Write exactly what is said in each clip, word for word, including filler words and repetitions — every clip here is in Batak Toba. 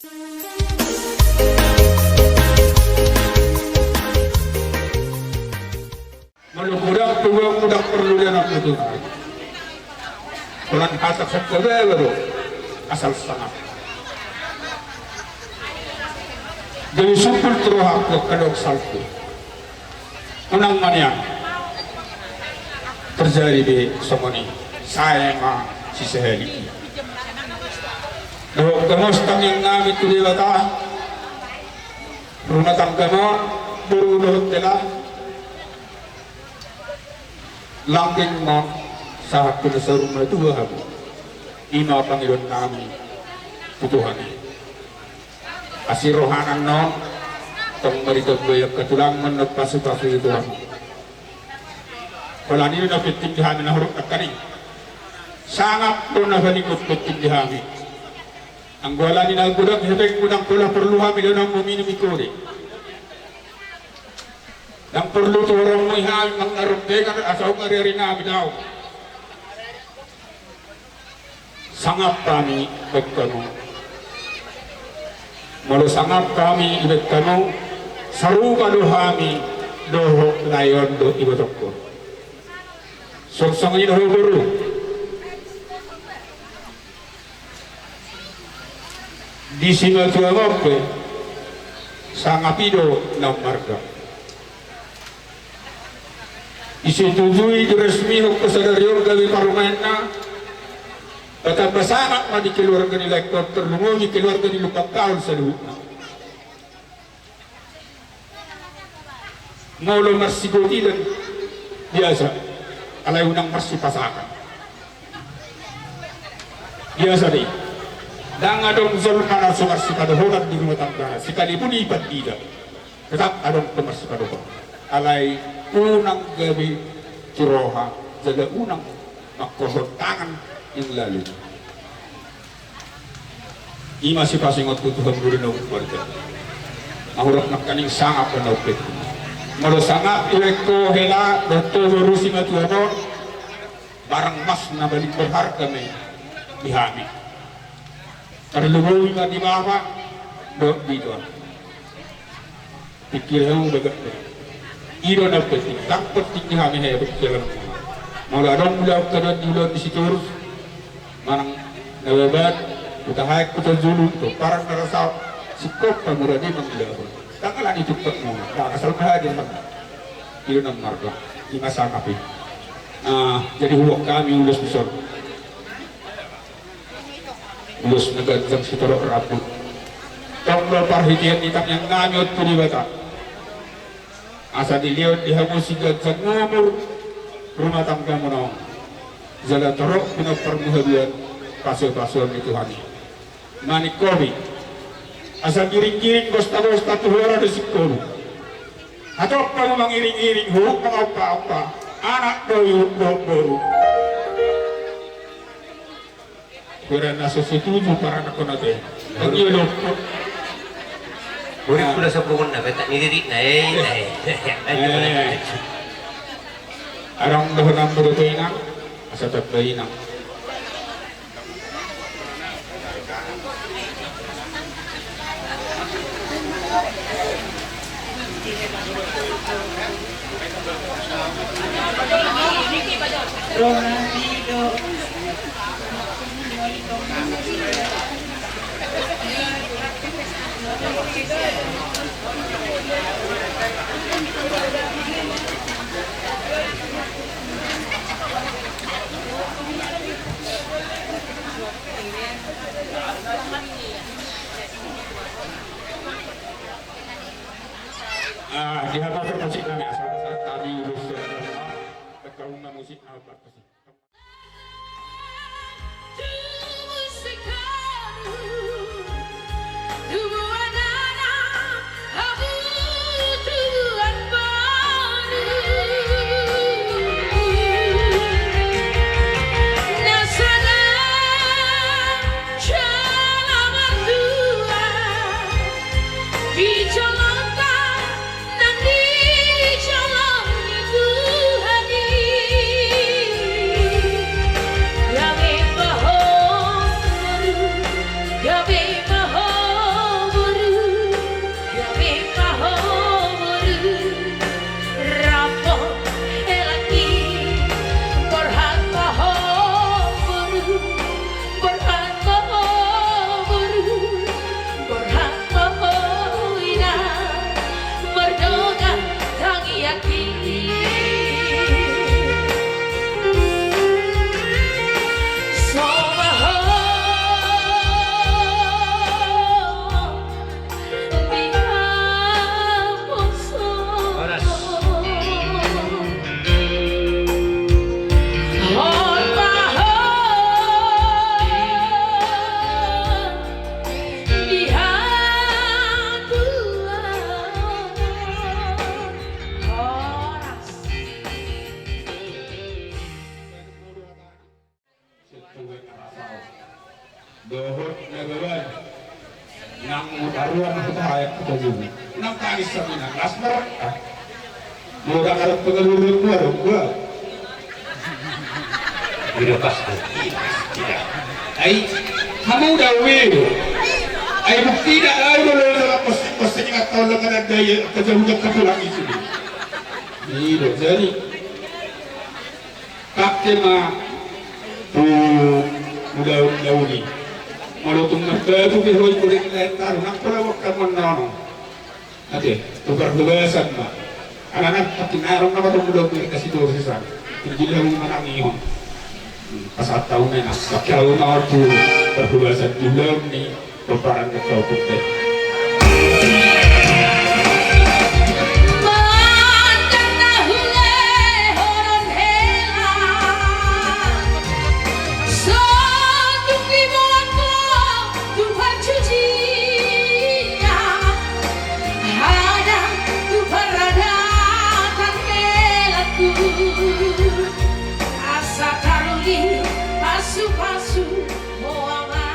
Molo godang pe godang, godang porlu dalan na tutu. Holan hata sangkababa do, asal sangap. Jadi sumpul tu rohangku angka dongan sahalak. Unang ma nian terjadi be songon i, sae ma sisahali. Dohot gamos tangiang nami tu Debata, rumah tanggamon, boru dohot hela, langgeng ma sahat tu na saur matua hamu. I ma pangidoan nami tu Tuhan i. Asi rohana annon, tong ma ditambai angka tulangmon, pasu-pasu i tu hamu. Holan i do na penting di hami na hurang nangkaning. Sangap do na paling penting di hami. Anggo alani na godang hepengmu, ndang pola porlu hami daonanmu minum i, kode. Ndang porlu tu horongmu i hami mangarombekan asa unang ari-ari nami, daong. Sangap hami baen hamu. Molo sangap hami baen hamu, sarupa do hami dohot lae on do ibotongkon. Songon i do ho boru. Di simatuam on pe, sangap i do na ummarga. Disetujui, diresmihon pe sadari on gabe parumaenna, patamba sangap ma di keluarga ni laengkon, tarlumobi keluarga ni Lumban Gaol saluhutna. Molo marsigotilan biasa, alai unang marsipasakan. Biasa do i. Ndang adong jolma na so marsipadohonan di rumah tanggana, sekalipun i pandita. Tetap adong pe marsipadohonan. Alai unang gabe tu roha, jala unang mangkorhon tangan yang lalu. I ma sipasahaton tu Tuhan, boru na ummarga. Hurang nangkaning, sangap do na umpeak. Molo sangap dibaen ho hela dohot ho boru simatuam on, barang mas na paling berharga ma i di hami. Tarlumobi ma di bapa dohot di ito. Pikir hamu bagak do. I do na penting, ndang penting di hami hea, penting dalan muna. Molo adong ulaon, haduan ni ulaon di Sitorus, manang Nababan, Hutahaean, Hutajulu, Pomparan, Narasaon, singkop hamu rade mangulahon. Ndang alani tumpak muna, ndang, asal ma hadir hamu. I do na marga, i ma sangap i. Ah, jadi huboan hami ulos dison. Ulos na ganjang sitorop rambut. Tong do parhitean ni tangiang nami on tu Debata, asa dilehon di hamu siganjang umur rumah tanggamuna on, jala torop pinomparmu haduan pasu-pasuon ni Tuhan i. Maningkomi, asa giring-giring bosta-bosta tu huara ni singkoru. Hatop hamu mangiring-iring, huhut mangompa-ompa, anak dohot boru. Hira na so setuju paranakon ate. Anggia lompo. Urip sudah sepungun na betak ni diri na, eh, na, eh. Eh. Arang dohonan boru tenang, asa tamba inang. Ah, dihato musik nami, asal, asal kami ulos, eh, musik, ah, musik. Nang taruan aku tahayak kita dulu. Nang tangis samina las mereka. Mau dah ngarep pengaruh gua dong gua. Udah pas tuh. Iya. Ai, kamu udah weh. Ai bukti dah, ai udah lo dalam posting-posting ingat tahun lengan ada ya, kerja udah kepulang itu. Iya, jadi. Pakke ma tu ulaon-ulaon i. Molo tung marbabu pe ho i kulit lain taru nang pola wakka mannono. Ate, tu parhobasan ma. Alangan pakke na adong nama tu ulaon i kasi dosi san. Tinggi ulaon i manang ihon. Pasahat tahu mena. Pakke au ma tu parhobasan tu ulaon i. Pomparan ni Kaukup te. Mandang na hulehonon hela, sotung diboan ho tu parjujian, hadang tu paradaton helangku, asa taruli pasupasu ho ama.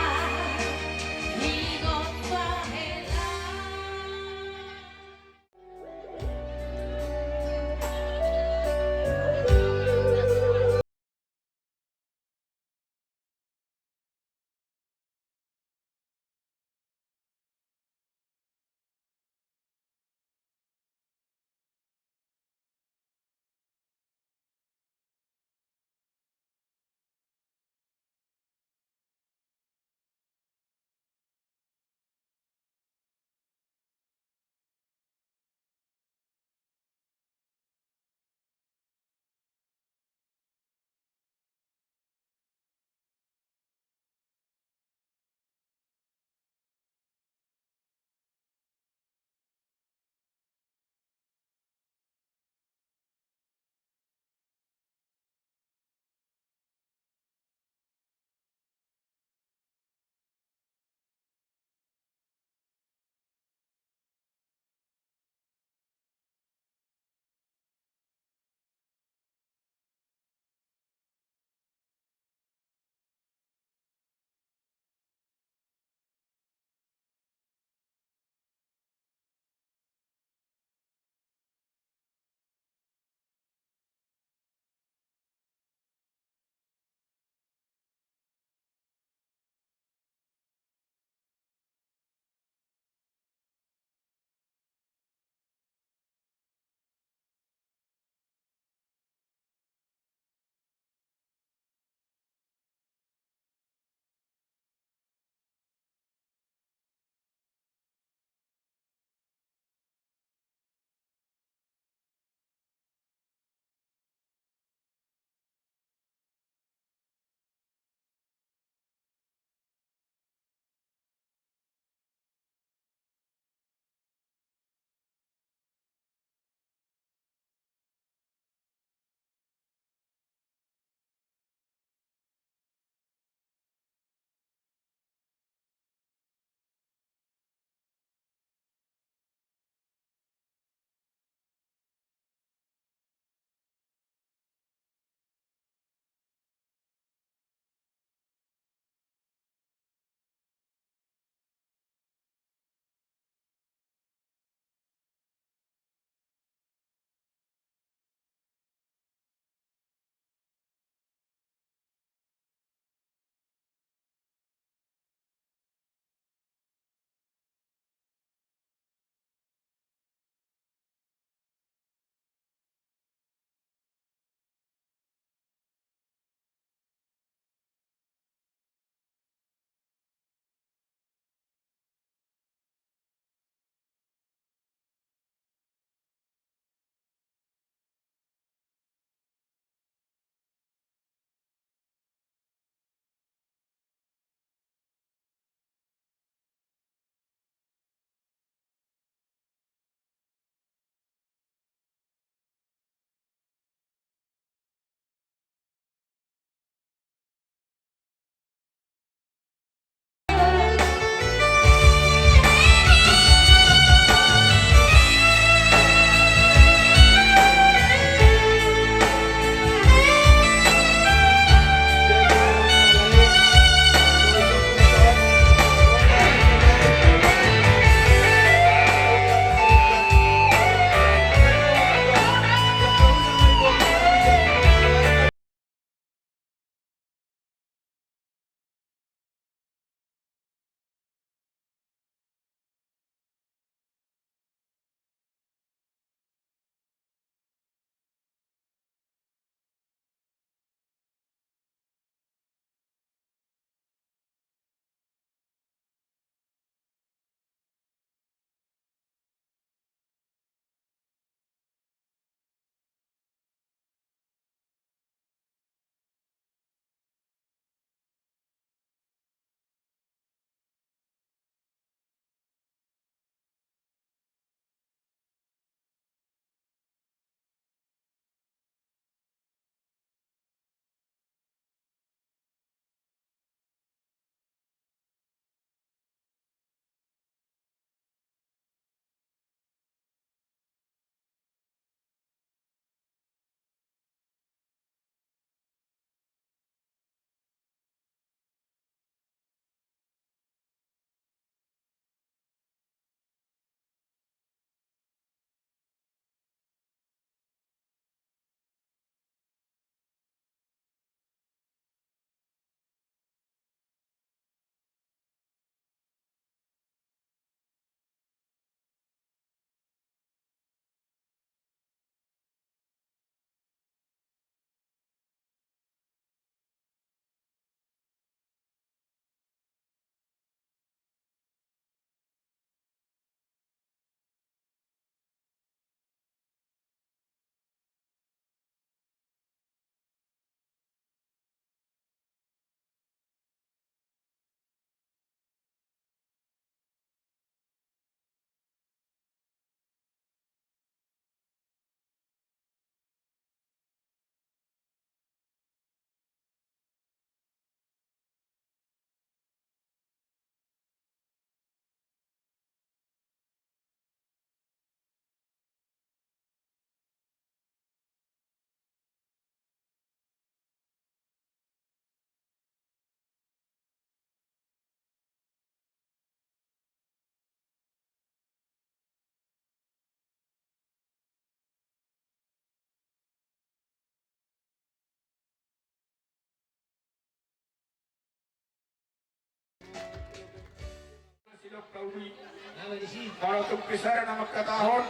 Molo tung pe sada na mangkatahon,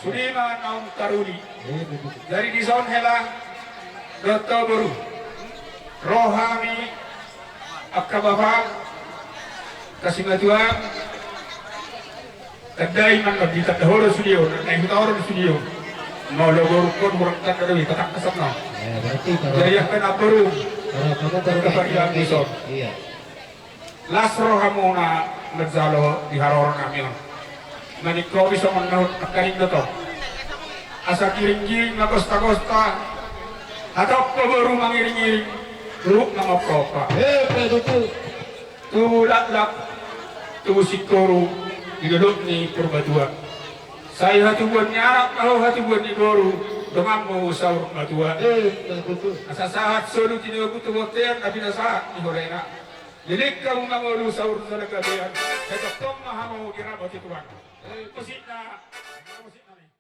sude ma naung taruli. Jadi dison hela dohot ho boru, ro hami angka bapa, angka simatuang, tandai ma annon, ditanda ho do sude on, na hutanda ho do sude on. Molo borungkon hurang tanda do i, tatangkas annon. Jadi angka na boru, angka parian dison. Las rohamuna manjalo di haroro nami on. Maningkopi songon na hut nangkaning do tong. Asa giring-giring ma gosta-gosta. Hatop ho boru mangiring-iring, ruhut mangompa-ompa. Tubu laklak, tubu singkoru di dolok ni Purbatua. Sai hatubuan ni anak ma ho, hatubuan ni boru, donganmu saur matua. Asa sahat solu tinogu tu bontean na pinasahat ni horena. Leleng hamu mangolu saur jala gabean, sai tongtong ma hamu diramoti Tuhan. Musikna, musikna ni.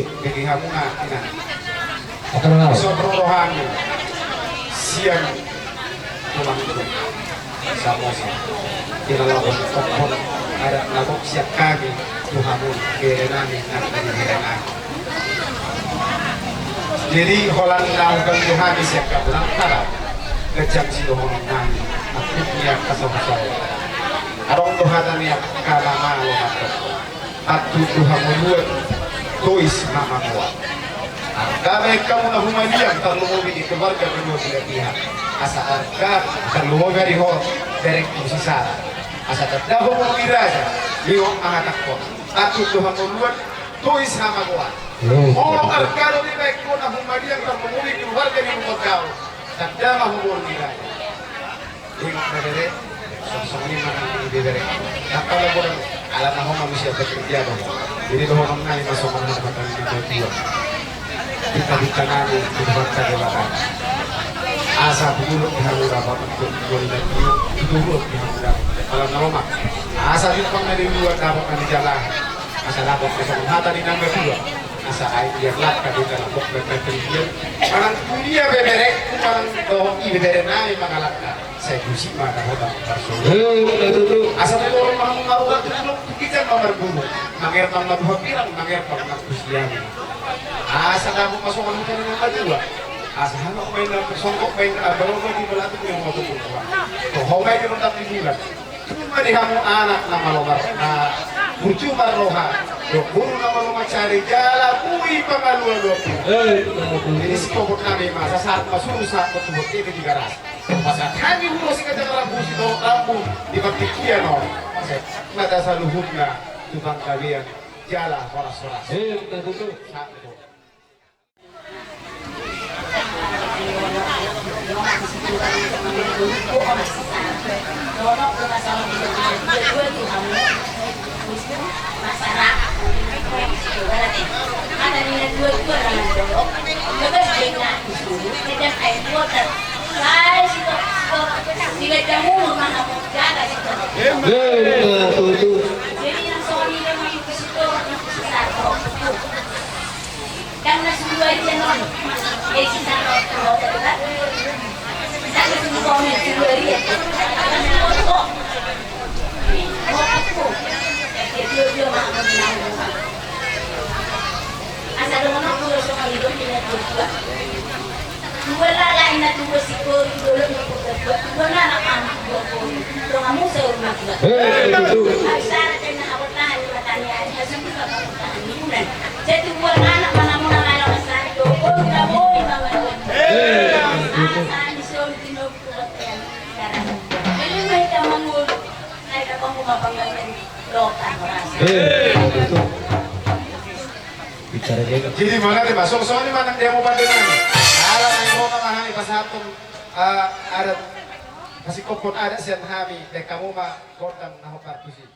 Bege hamuna, Inang. Ison ro rohami sian tulangku Samosir. Di na laho mandokkon adat na gok sian hami tu hamu, berenami nang di berenami. Jadi holan na huganggu hami sian hamu, nang tada ganjang sidohononnami, angkup ni angka sahusahu. Adong do hata ni angka na malo mandok: Patut do hangoluan, tois ma magoan. Angka baen hamu na humaliang, tarlumobi di keluarga kedua belah pihak. Asa angka tarlumobi ari ho, berengku si Sara. Asa tanda ho molo di raja, lingok ma hatangkon. Patut do hangoluan, tois ma magoan. Molo angka do dibaen ho na humaliang, tarlumobi keluarga ni Lumban Gaol, tanda ma ho molo di raja. Ingot ma bere, songon i ma nang di bebere. Ndang pola godang, ala na ho manusia pekerja do. Jadi dohononnami ma songon hata ni natuatua. Pinta-pintanami tu Tuhanta Debata, asa tu dolok di hamu dapot, tu dolok di hamu dapot. Ala na ho ma, asa jumpang na di luat dapot na di jala. Asa dapot songon hata ni na matua. Asa ai dia langka di dalam bok dan tinggi. Manang tu dia bebere, manang dohot i beberenami mangalangka. Sai tusi ma na hota parsoro. Asa tu dolok ma hamu marurat, tu dolok tu ginjang ma marguru. Mangerpang ma tu hambirang, mangerpang ma tu siang. Asa dapot ma songon hata ni na matua. Asa hanok ma inna, songgop ma inna, baroba di balatuk ni ho tu purba. Tu ho ma inna rondang di bulan. Tung ma di hamu anak na malo mar, na burju marroha, dohot boru na malo mansari, jala boi pangalualuan. Jadi sikombonnami ma, sahat ma suru sahat tu hot i di Tigaras. Pasahat hami hurosi ganjang rambu, sitorop rambu di partingkian on. Sai ma saluhutna tu panggabean jala horas-horas. Sahat tu Asa dohonon do songon i do, inna tuatua. Dua lae inna tuatua, sikoru dolo ni purba, dua anak anak dua pori. Dongan musa urma dua. Asa na kena abortahan di mata ni ari, asa bisa abortahan di bulan. Jadi dua anak mana muna malam sari do, oh, na boi mangaluan. Asa ni solu di nobi tu batean. Sekarang. Jadi mai tamangul. Naik apa mau mapanggalan. Loka merasa. Bicara dia. Jadi mana dia masuk soalnya mana dia mau pada nanya. Ala na i ho ma hami pasahathon, eh, adat, pasikophon adat sian hami, baen hamu ma gondang na hombar tusi.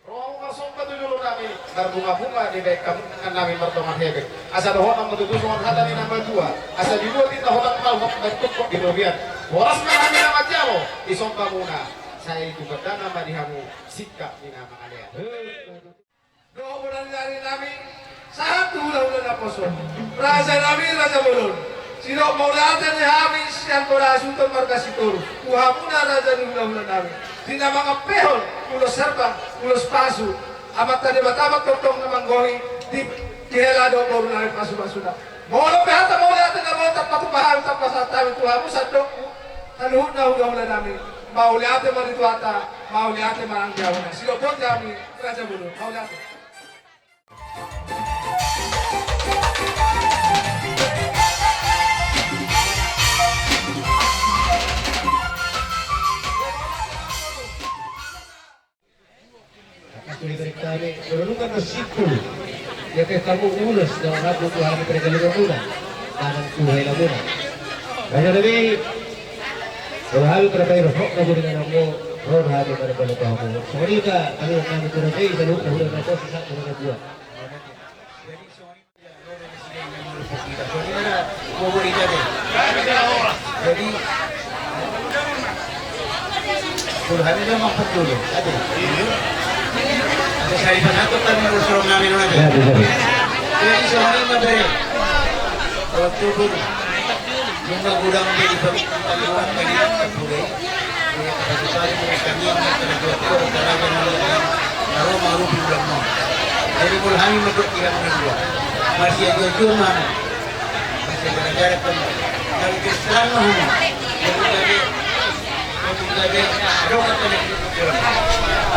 Ro hamu marsomba tu jolo nami, marbungabunga dibahen hamu tangan nami mardongan hepeng. Asa dohonon ma tutu songon hata ni na matua, asa dibuat inna holan malhok, baen tungkot di robean. Horas ma hami na manjalo, disomba muna, sai tu gandana ma di hamu singkat ni na mangalean. Dohot bona ni ari nami, sahat tu hulahula naposo. Raja nami, raja bolon. Sidok mauliate do hami sian bona hasuhuton marga Sitorus tu hamuna raja ni hulahula nami, di na mangampehon ulos herbang, ulos pasu. Amanta Debata ma tongtong na manggohi di, di hela dohot boru nami pasupasuna. Molo pe hata mauliate na boi tapatupa hami, tapasahat hami tu hamu sandok saluhutna hulahula nami. Mauliate ma di Tuhanta, mauliate ma nang di hamuna. Sidok boti hami raja bolon. Mauliate. Sude berita ni beruntungan do simpul. Ia pe kamu ulos dengan rabu tu hami perjalanan muna. Tangan tu hela muna. Raja nami. Kalau hal terbaik rohok kamu dengan kamu. Roh hati pada pada kamu. Semoga kalau kamu kurang baik, kalau kamu kurang baik, sesat dengan kamu. Jadi, Tuhan itu memang betul, ada. Ada saya pernah tuh kan, menurut orang kami, ada. Ya, betul. Jadi, soalnya, ada. Waktu pun, minta gudang jadi pembuat dari pemulai. Jadi molo hami mandok di hami na dua, marsiajar-ajar hamu, na terserah ma hamu. Jadi gabe, jadi gabe adong hata na di tulang.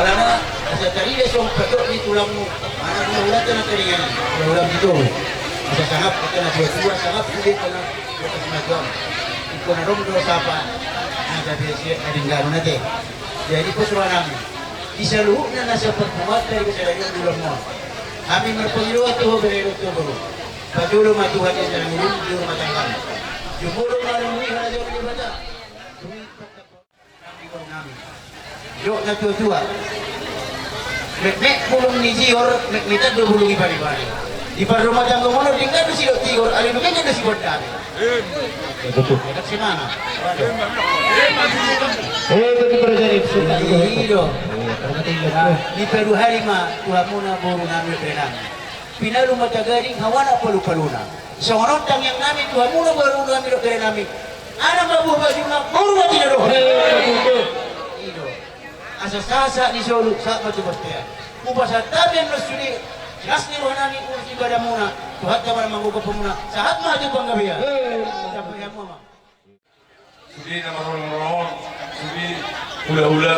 Alana asa tarida songon patok ni tulangmu, anak na hulahula na taringan, hulahula di toru. Asa sangap hata na tua-tua, sangap sude hata na Ingkon adong do sapa na gabe sian na denggan on ate. Jadi pos roha nami di saluhutna na saparpunganta di sadari on di ulaon on. Hami marpangidoan tu ho bere dohot tu boru. Pajolo ma Tuhan di dalan ngolum di rumah tanggam. Jumolo ma rimuni harajaon ni Debata. Dung i Dok na tua-tua. Metmet bulung ni Tigor, metmetan do bulung ni Paripari. Di parrumatanggaon on denggan do sidok Tigor, alai denggan do sibuat dame. Betul. Enak si mama. Eh, tapi kerajaan itu suka juga. Iya dong. Iya, karena tinggal. Nah, di paduahali ma tu hamuna boru nami, dohot bere nami. Pinalu ma taganing hamu anak palupaluna. Songon on tangiang nami tu hamuna boru nami dohot bere nami. Anak ma buha bajuna, boru ma tinadong. Eh, betul. Iya dong. Asa sahat ni solu, sahat ma tu bontean. Hupasahat hami annon sude, las ni roha nami, ulos ibadahmuna, Tuhanta ma na manggokhon hamuna, sahat ma tu panggabean. Sampai hamu ma. Sude na marhaha-marhaha on, sude hulahula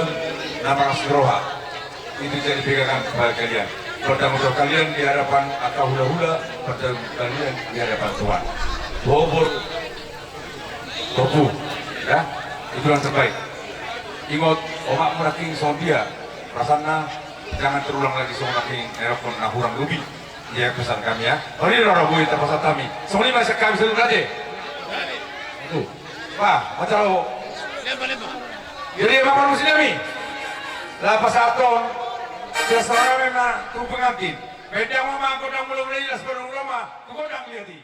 na marlas ni roha. Itu jadi pegangan kepada kalian. Pertanggungjawab kalian di hadapan angka hulahula, pertanggungjawab kalian di hadapan Tuhan. Bobor Topu, ya, itu yang terbaik. Ingot, omakmu nangkin songon dia, perasaanna jangan terulang lagi songon nangkin, erokkon na hurang lobi. Ya, pesan kami, ya. Ori rara boi tapasahat hami. Songon i ma sian hami saluhutna. Itu. Wah, macam apa? Jadi, apa musim kami? Lapas aton. Seserah memang tu pengantin. Bedang mama, godang mula-mula, jelas godang mula-mula, godang lihat i.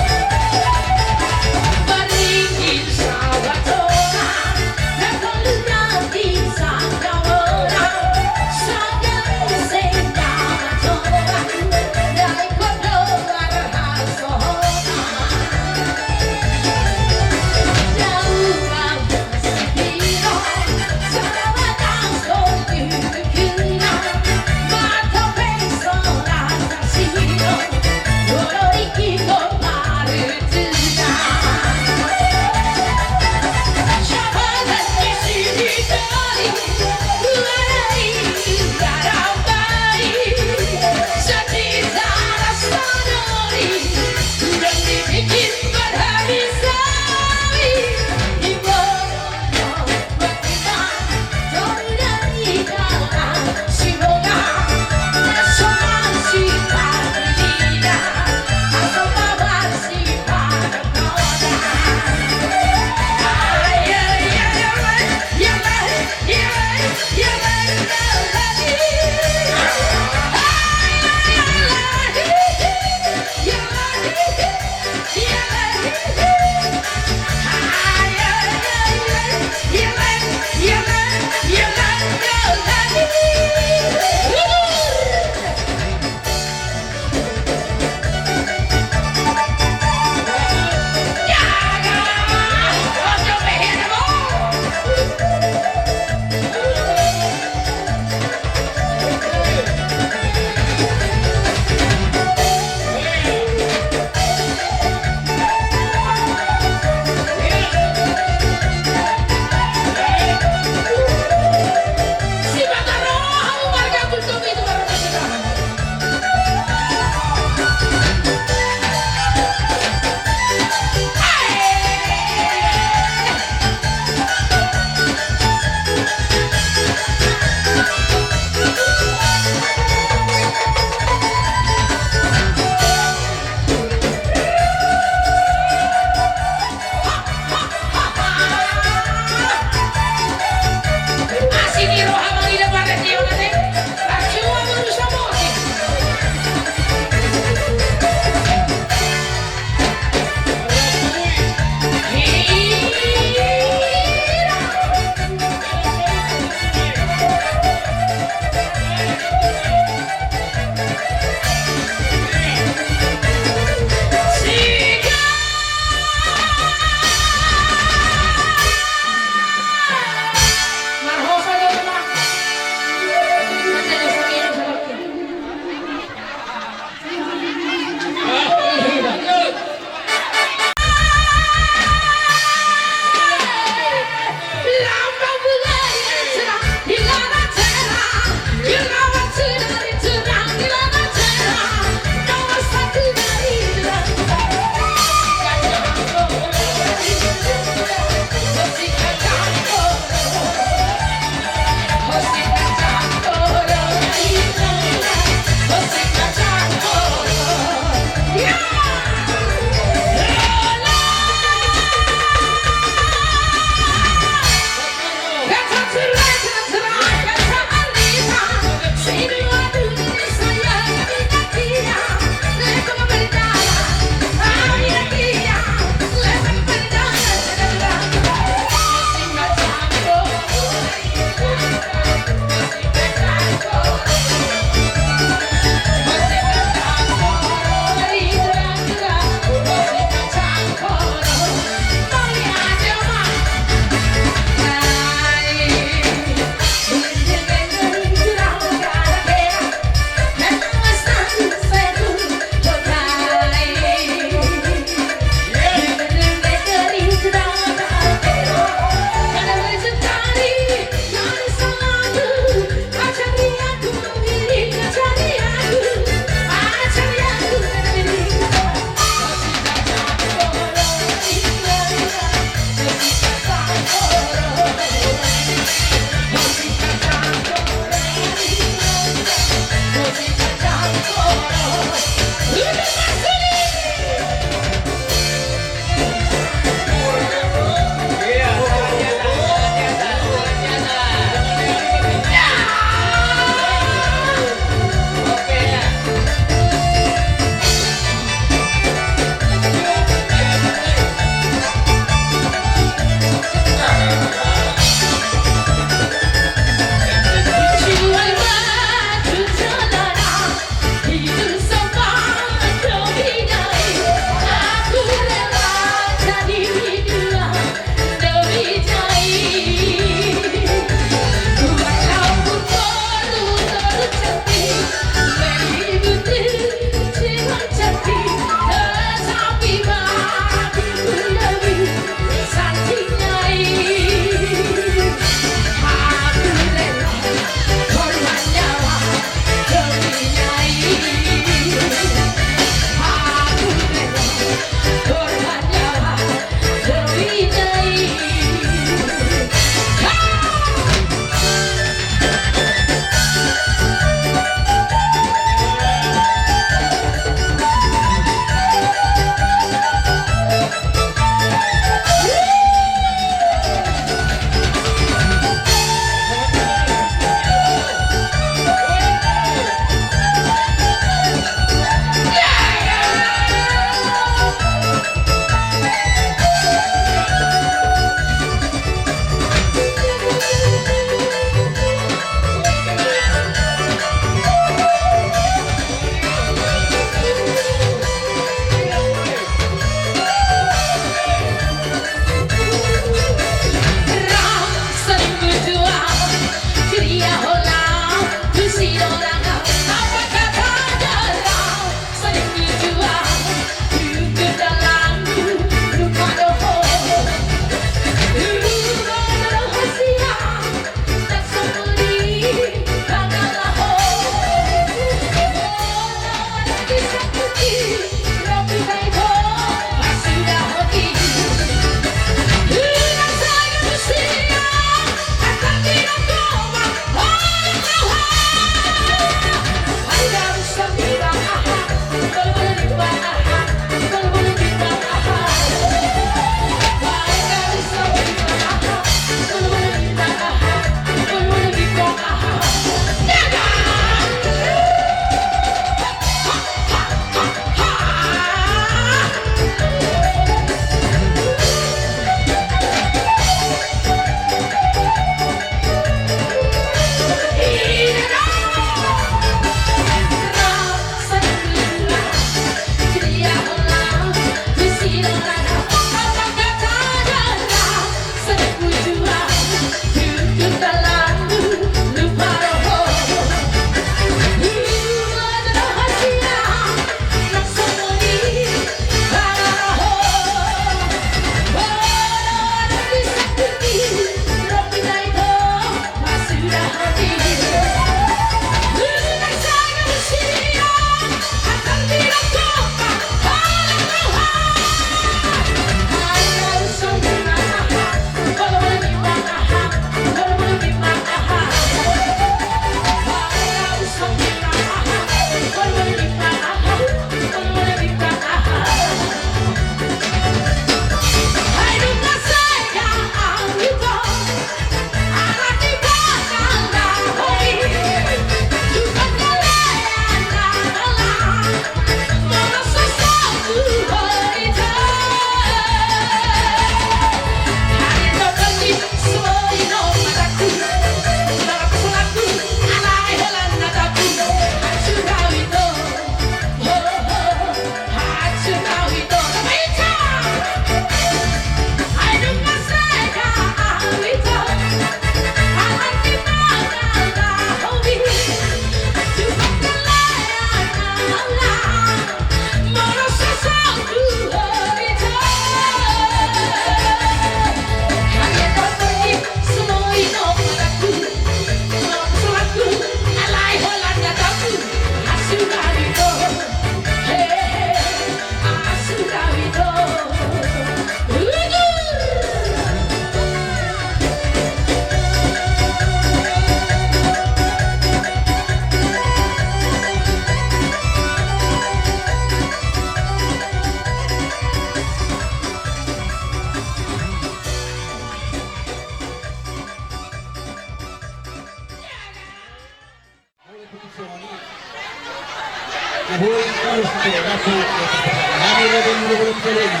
Boi, terus, terus, terus, terus, terus. Hami raja ni mula-mula minggu lima.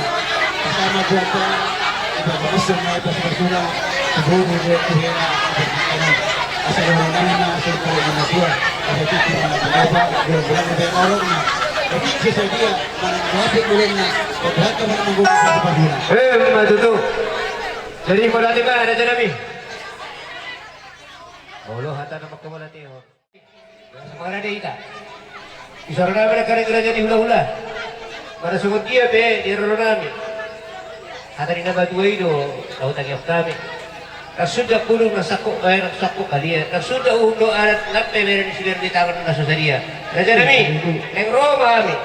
Pertama, buat, eh, buat, buat, buat, buat, buat, buat, buat, buat, buat, asal orang kami na, asal orang kami na tua. Asal kita na, apa, bulan-bulan lebih orang na. Jadi, sesuai dia, mana yang berhasil bulan na, buat, buat, mana yang menggunakan satu bulan. Eh, ma tutu. Jadi, mau latih, Pak, ada cara, Mi? Olo, hata nama kau latih, oh. Mangarade hita. Di soro nami nangkaning raja ni hula-hula. Manang songon dia pe di roro nami. Hata ni na matua i do na hutangihon hami. Ndang suda hudung na sangkop bahen, sangkop balia. Ndang suda uhum dohot adat, nang pe bere ni sude di tangan na so sadia. Raja nami, naeng ro ma hami.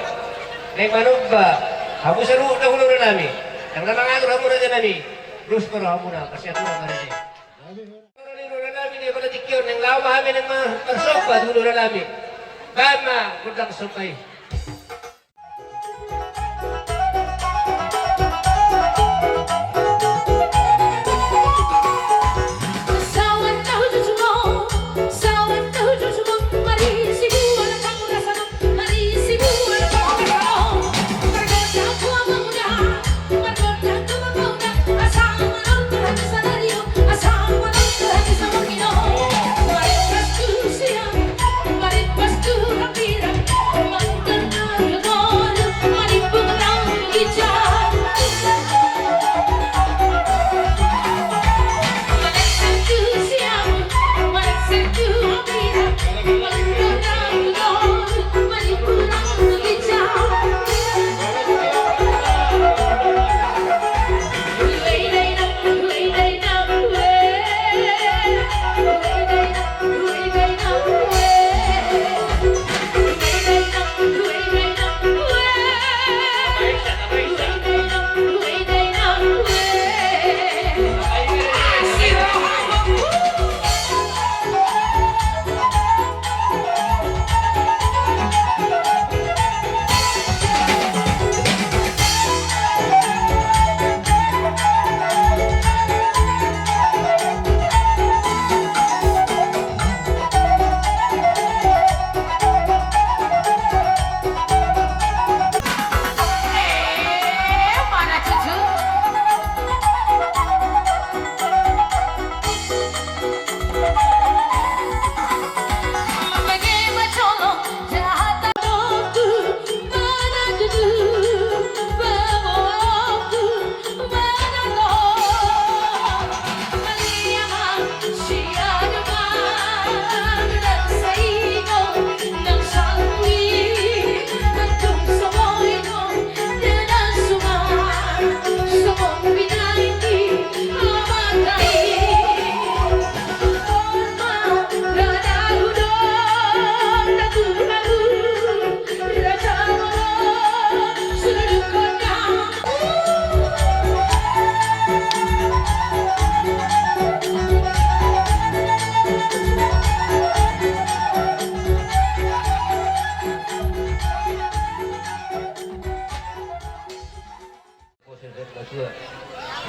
Naeng manomba hamu saluhut na hulahula nami. Nang na mangatur hamu raja nami. Dos ma rohamuna, marsiatur ma raja i. Ro ni hulahula nami di apala tingki on, naeng laho ma hami naeng ma-, marsomba tu hulahula nami. Bahen ma gondang somba i.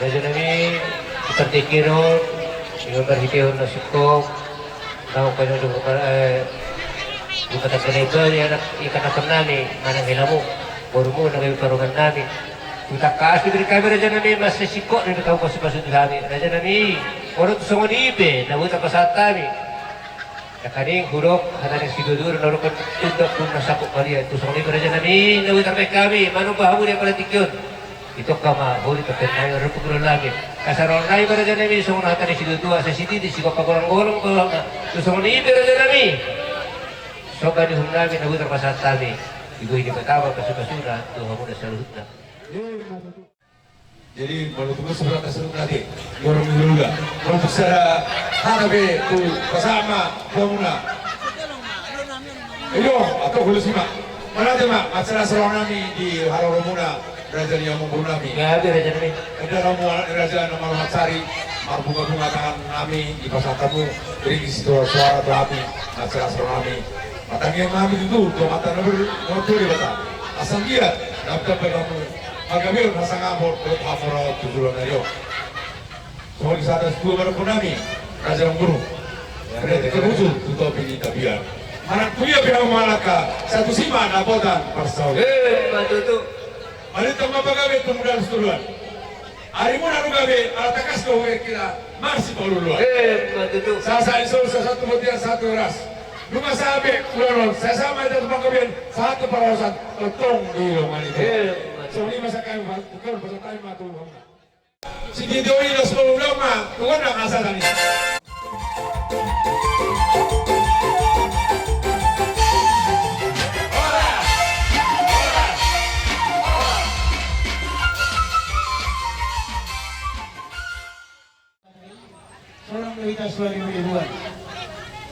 Raja nami, di partingkian on, di marhitehon na singkop, naung painonduk, eh, rumah tangga na iba, di anak, ikan anak nami, manang helamu, borumu, na gabe parumaen nami. Hutangkas diberi kami raja nami, mansai singkop diberi kami pasu-pasu tu hami. Raja nami, boru tu songon i pe, na boi tapasahat hami. Nangkaning hudok hata ni siduadua na hudok, tunda pun na sangkop balia, tu songon i pe raja nami, na boi tarbahen hami, manomba hamu di apala tingki on. Itongka ma holi tarbahen hami, marhite pangula nami. Asa ro nai ma raja nami, songon hata ni siduadua, asa sititi sigompa golanggolang, golanggolang. Tu songon i pe raja nami. Somba ni uhum nami, na boi tarpasahat hami. Dibohi Debata ma pasu-pasuna, tu hamuna saluhutna. Jadi, molo tu sebelah kasih nanti, dorong dulu dah. Molo tu secara hana be, tu pasahat ma, bangun na. Iyo, atau hulu sima. Mana tu ma, acara salongan nami di haroromuna, raja ni amangboru nami. Ya, itu raja nami. Ada romo raja nama Raja Sari, marbunga-bunga tangan nami, di pasahat hamu, beri isi suara-suara tu hami, acara salongan nami. Matangiang ma hami tutu, tu mata na ber-, na ber-, Debata. Asa dia, dapat bertemu. Gabe on hasangapon dohot haporseaon tu joloan ni ari on. Songon i sada situa marangkup nami, raja ni amangboru. Berarti terkhusus tu topi ni tapian. Manang tu dia pe hamu mangalangka, sai tusi ma dapotan parsaulian. Emma tutu. Marhite ma pagabe tumundalhon sitadoan. Arimuna do gabe, ala tangkas do hurang hita marsipaolo-oloan. Emma tutu. Sahat-sahat ni solu, sahat-sahat tu bontean, sahat tu horas. Nunga sahat be ulaon on, sai sahat ma hita tu panggabean, sahat tu parhorasan, tongtong dilehon ma hita. Emma tutu. Songon i ma sian hami, pasahat hami ma tu hamuna. Sititi on i, dos ma ulaon ma tu gondang hasahatan i. Sonang do hita suari melibuan.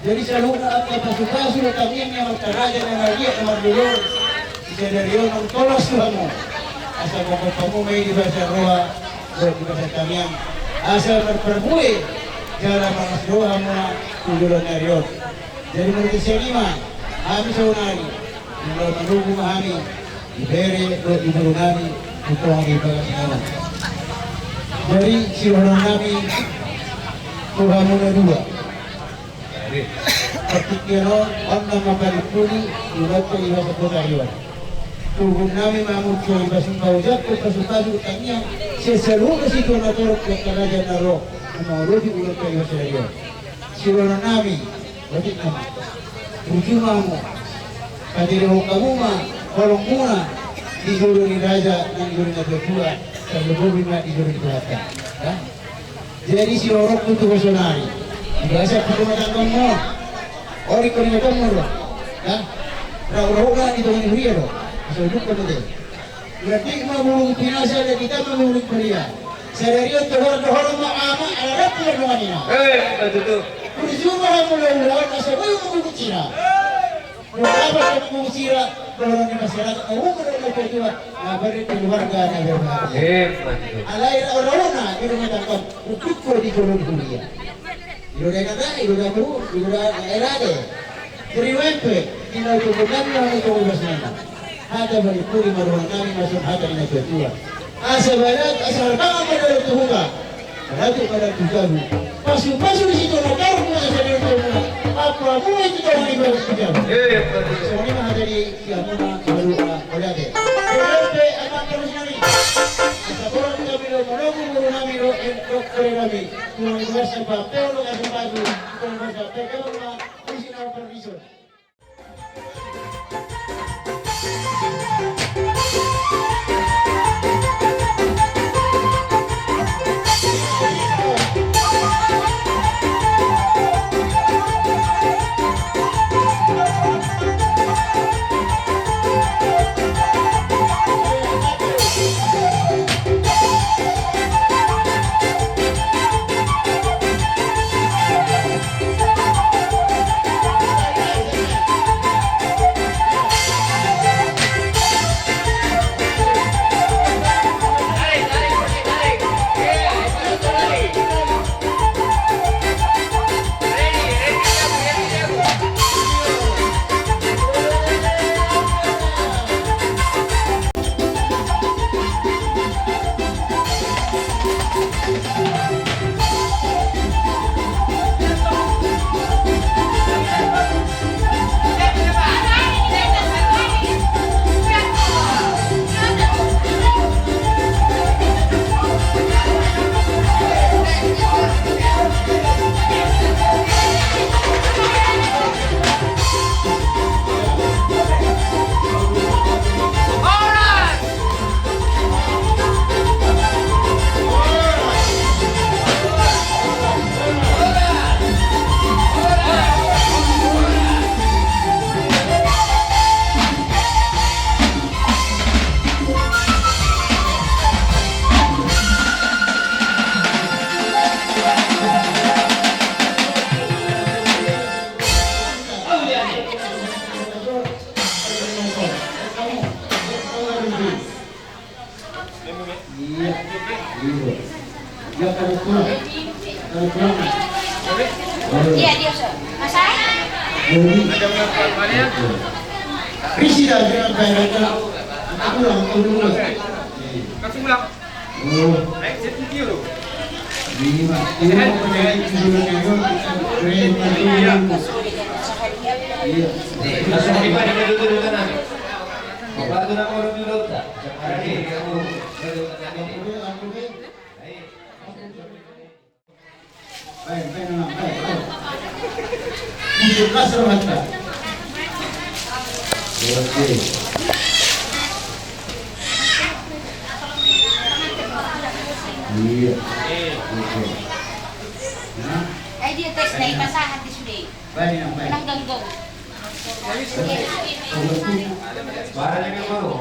Jadi saluhutna angka pasupasu dohot tangiang ni amanta raja na marliat na marlolo, di sadari on naung tolhas tu hamu. Asa mangompar hamu ma i di bagasan roha dohot di bagasan tangiang, asa marparbue jala marlas roha hamu tu joloan ni ari on. Jadi marhite sian i ma hami saonari, molo manogu ma hami di bere dohot di boru nami, tu tonga ni bagas ni ari on. Jadi sidohonon nami tu hamu na dua. Partingkian on, on nama palimpuli, ibaen pe ibaen sampota ibaen. Tugu nami ma hamu tu ibaen, pasu-pasu, pasu-pasu tangiang sian saluhut situan na torop, angka raja na ro, na mangolopi ulaon pe ibaen sadari on. Sidohonon nami, otik nama. Burju ma hamu. Paterehon hamu ma holongmuna di jolo ni raja nang di jolo ni natua-tua, tarlumobi ma di jolo ni Tuhanta. Ya? Jadi sidohononku tu ho saonari, di bagasan parrumatanggaonmu on, orik ho di matamu do. Ya? Rau-rau na di tonga ni huria do. Asa uduk hamu do. Jadi ma bulung pinasa, jadi tamba bulung paria. Sadari on tu horong do horong ma ama, ala rap ma dongan ina. Eh, betul tu. Burju ma hamu laulaon, asa boi ma bulung sira. Dohot apa ma bulung sira, dohot ni masyarakat, umum dohot na tua-tua, na berkeluarga na berbahagia. Eh, betul tu. Alai rau-rau na di rumah tangga, uduk ho di jolo ni huria. Ido da inanta, ido da boru, ido da rade. Jadi umpe, ina tu gondang na hamu tu bagasan hata palimpuli ma dohonon nami ma songon hata ni natua-tua. Asa balat, asa halbangan ma dalan tu huta, balatuk ma dalan tu jabu. Pasu-pasu ni situan na torop ma asa dalan tu jabu. Apa hamu ma i tu tonga ni bagas ni jabu. Eh, betul. Songon i ma hata ni sihamuna, saluhutna, mauliate. Jadi umpe, amang parhobas nami. Asa borat hami do manogu boru nami dohot, dohot bere nami. Tulang ni bagasan pampeo dohot pasu-pasu. Tulang ni bagasan pampeo ma. Iya, dia, Sir. Masa? Jadi, Risi dah, jangan bayar. Aku ulang, aku ulang. Kasih ulang. Oh. Naik jadi tinggi loh. Lima. Lima. Lima. Iya. Nih, langsung dipakai dulu, dulu, tenang. Bapak tuh nak urut dulu, tak? Baik, baik, baik, baik. Musik kasar, Mas. Oke. Iya. Oke. Nah. Eh, dia tes, nah, pasahat di sude. Baik, baik. Menang ganggu. Suara dia kan baru.